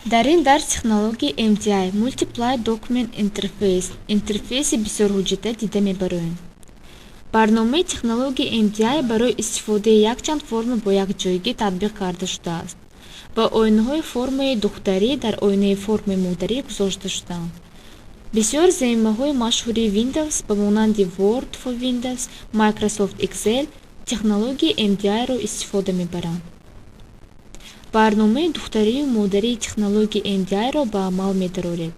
Дар ин дарс технологияи MDI Multiply Document Interface, интерфейси бисёрҳуҷҷата дида мебароем. Барномаи технологияи MDI барои истифодаи якчанд форма бо якҷоягӣ татбиқ карда шудааст ва оинаҳои формаи духтарӣ дар оинаи формаи модарӣ гузошта шудаанд. Бисёр замимаҳои машҳури Windows ба монанди Word for Windows, Microsoft Excel технологияи MDI-ро истифода мебаранд. Барномаи духтарию модарии технологияи MDI-ро ба амал медароред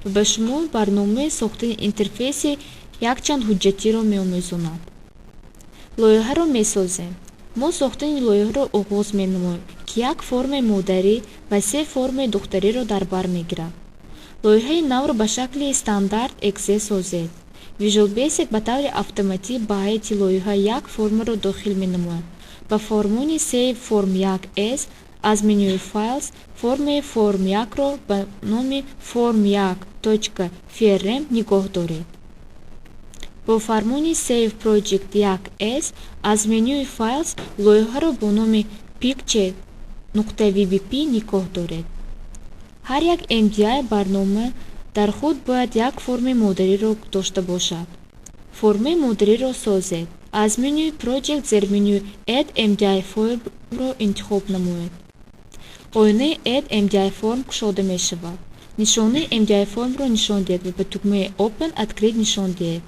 ва ба шумо барномаи сохтани интерфейси якчанд ҳуҷҷатиро меомӯзонад. Лоиҳаро месозем. Мо сохтани лоиҳаро оғоз менамоем, ки як формаи модарӣ ва се формаи духтариро дар бар мегирад. Лоиҳаи навро ба шакли стандарт Excel созед. Visual Basic ба таври автоматӣ ба ҳайати лоиҳа як формаро дохил менамояд. Ба формони Save Form 1 as аз менюи Files формаи Form 1-ро ба номи form1.frm нигоҳ доред. Бо фармони Save Project 1 as аз менюи Files лоиҳаро бо номи picture.vbp нигоҳ доред. Ҳар як MDI барнома дар худ бояд як формаи модариро дошта бошад. Формаи модариро созед. Аз менюи Project зерменюи Add MDI Form-ро интихоб намоед. Оинаи Add MDI Form кушода мешавад. Нишонаи MDI Form-ро нишон диҳед ва ба тугмаи Open открыть нишон диҳед.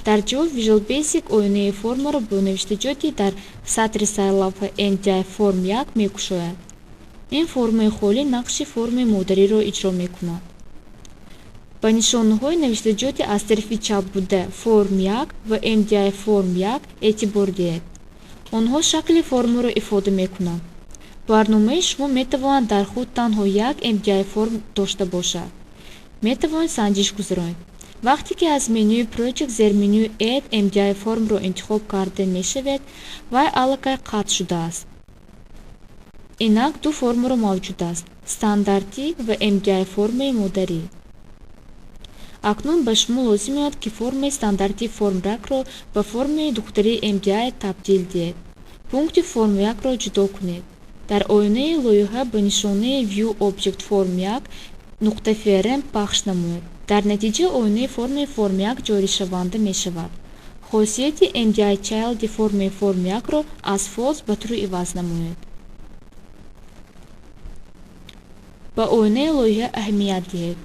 Дар ҷавоб Visual Basic оинаи формаро бо навиштаҷоти дар сатри сарлавҳа MDI Form 1 мекушояд. Ин формаи холӣ нақши формаи модариро иҷро мекунад. Ба нишонаҳои навиштаҷоти аз тарафи чап буда Form 1 ва MDI Form 1 эътибор диҳед. Онҳо шакли формаро ифода мекунанд. Барномаи шумо метавонад дар худ танҳо як MDI форм дошта бошад. Метавонед санҷиш гузаронед. Вақте ки аз менюи Project зерменюи Add MDI Form-ро интихоб карда мешавед, вай аллакай қатъ шудааст. Инак ду формаро мавҷуд аст: стандартӣ ва MDI формаи модарӣ. Акнун ба шумо лозим меояд, ки формаи стандартии Form 1-ро ба формаи духтарии MDI табдил диҳед. Пункти Form 1-ро ҷудо кунед. Дар оинаи лоиҳа ба нишонаи View Object Form 1.frm пахш намоед. Дар натиҷа оинаи формаи Form 1 ҷоришаванда мешавад. Хосияти MDI Child формаи Form 1-ро аз False ба True иваз намоед. Ба оинаи лоиҳа аҳамият диҳед.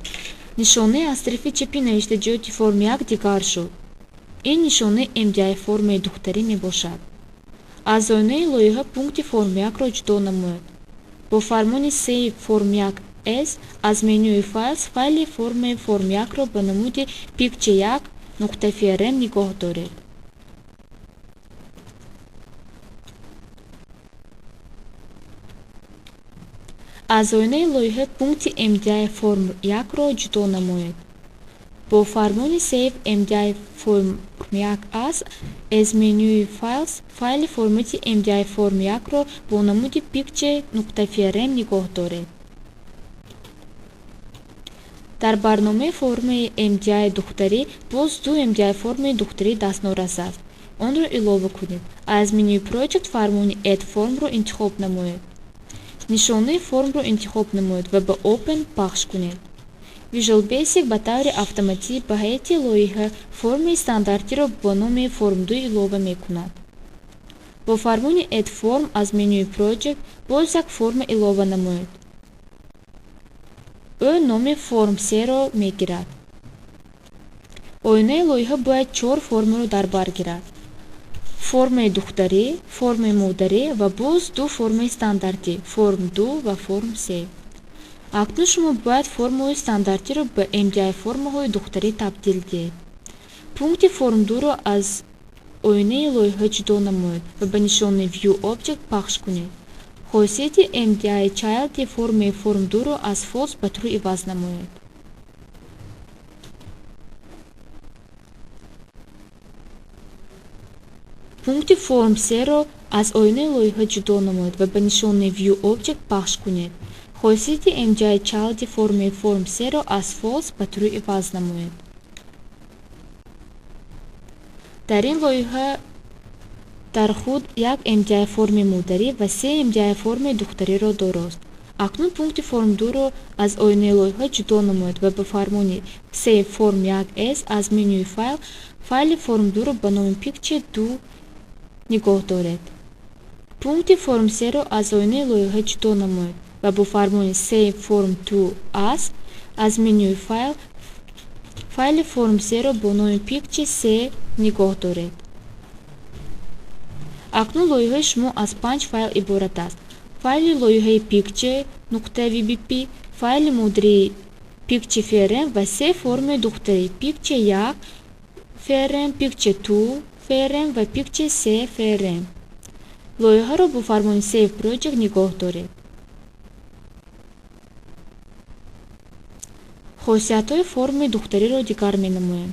Нишонаи аз тарафи чапи навиштаҷоти Form 1 дигар шуд. Ин нишонаи MDI формаи духтарӣ мебошад. Аз оинаи лоиҳа пункти Form 1-ро ҷудо намоед. Бо фармони Save Form 1 as аз менюи Files файли формаи Form 1-ро ба намуди picture1.frm нигоҳ доред. Аз оинаи лоиҳа пункти MDI Form 1-ро ҷудо намоед. Бо фармони Save MDI Form 1 as аз менюи Files файли формати MDI Form 1-ро бо намуди picture.frm нигоҳ доред. Дар барномаи формаи MDI духтарӣ боз ду MDI формаи духтарӣ дастнорас аст. Онро илова кунед. Аз менюи Project фармони Add Form-ро интихоб намоед. Нишонаи формро интихоб намоед ва ба Open пахш кунед. Visual Basic ба таври автоматӣ ба ҳайати лоиҳа формаи стандартиро бо номи Form 2 илова мекунад. Бо фармони Add Form аз менюи Project боз як форма илова намоед. Ӯ номи Form 3-ро мегирад. Оинаи лоиҳа бояд чор формаро дар бар гирад: формаи духтарӣ, формаи модарӣ ва боз ду формаи стандартӣ Form 2 ва Form 3. Акнун шумо бояд формаҳои стандартиро ба MDI формаҳои духтарӣ табдил диҳед. Пункти Form 2-ро аз оинаи лоиҳа ҷудо намоед ва ба нишонаи View Object пахш кунед. Хосияти MDI Child формаи Form 2-ро аз False ба True иваз намоед. Пункти Form 3-ро аз оинаи лоиҳа ҷудо намоед ва ба нишонаи View Object пахш кунед. Хосияти MDI Child формаи Form 3-ро аз False ба True иваз намоед. Дар ин лоиҳа дар худ як MDI формаи модарӣ ва се MDI формаи духтариро дорост. Акнун пункти Form 2-ро аз оинаи лоиҳа ҷудо намоед ва ба фармони Save Form 1 as аз менюи Файл файли Form 2-ро ба номи Picture 2 нигоҳ доред. Пункти Form 3-ро аз оинаи лоиҳа ҷудо намоед ва бо фармони Save Form 2 as аз менюи Файл файли Form 3-ро бо номи Picture 3 нигоҳ доред. Акнун лоиҳаи шумо аз 5 файл иборат аст: файли лоиҳаи Picture .vbp, файли модарии Picture frm ва се форми духтарӣ Picture 1 frm, Picture 2 frm ва Picture 3 frm. Лоиҳаро бо фармони Save Project нигоҳ доред. Хосиятҳои форми духтариро дигар менамоем.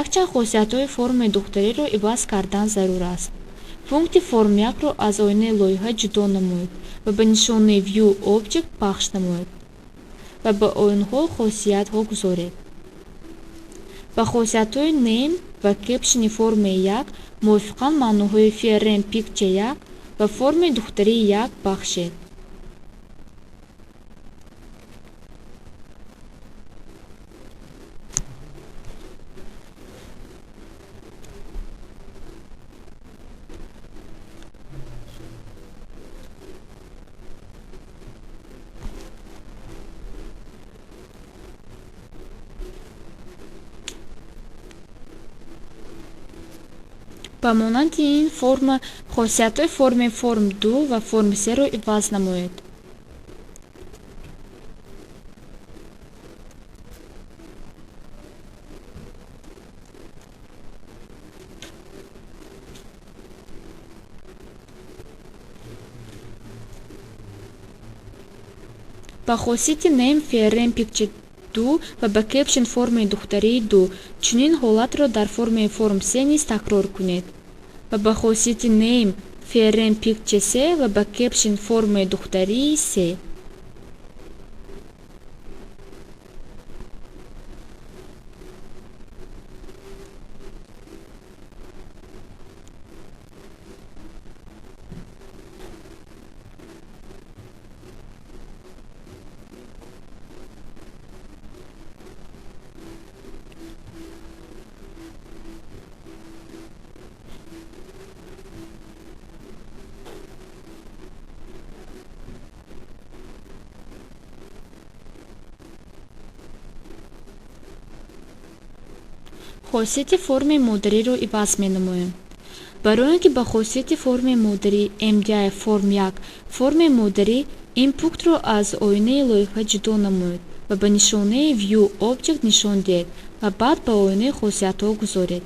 Якчанд хосиятҳои форми духтариро иваз кардан зарур аст. Пункти Form 1-ро аз оинаи лоиҳа ҷудо намоед ва ба нишонаи View Object пахш намоед ва ба онҳо хосиятҳо гузоред. Ба хосиятҳои Name ва Caption формаи 1 мувофиқан маъноҳои frm Picture 1 ва форми духтарии 1 бахшед. Ба монанди ин форма хосиятҳои форми Form 2 ва Form 3-ро иваз намоед. Ба хосияти Name frm Picture 2 ва ба Caption формаи духтарии 2 чунин ҳолатро дар формаи Form 3 низ такрор кунед ва ба хосияти Name frm Picture 3 ва ба Caption формаи духтарии 3. Хосияти форми модариро иваз менамоем. Барои он ки ба хосияти форми модарӣ MDI Form 1 форми модарӣ ин пунктро аз оинаи лоиҳа ҷудо намоед ва ба нишонаи View Object нишон диҳед ва баъд ба оинаи хосиятҳо гузоред.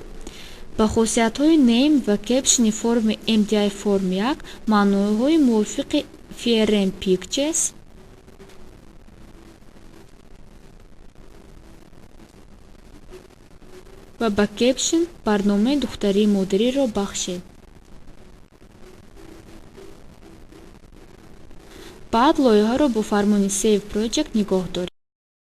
Ба хосиятҳои Name ва Caption форми MDI Form 1 маъноҳои мувофиқи frm Pictures ва ба Caption барномаи духтарии модариро бахшед. Баъд лоиҳаро бо фармони Save Project нигоҳ доред.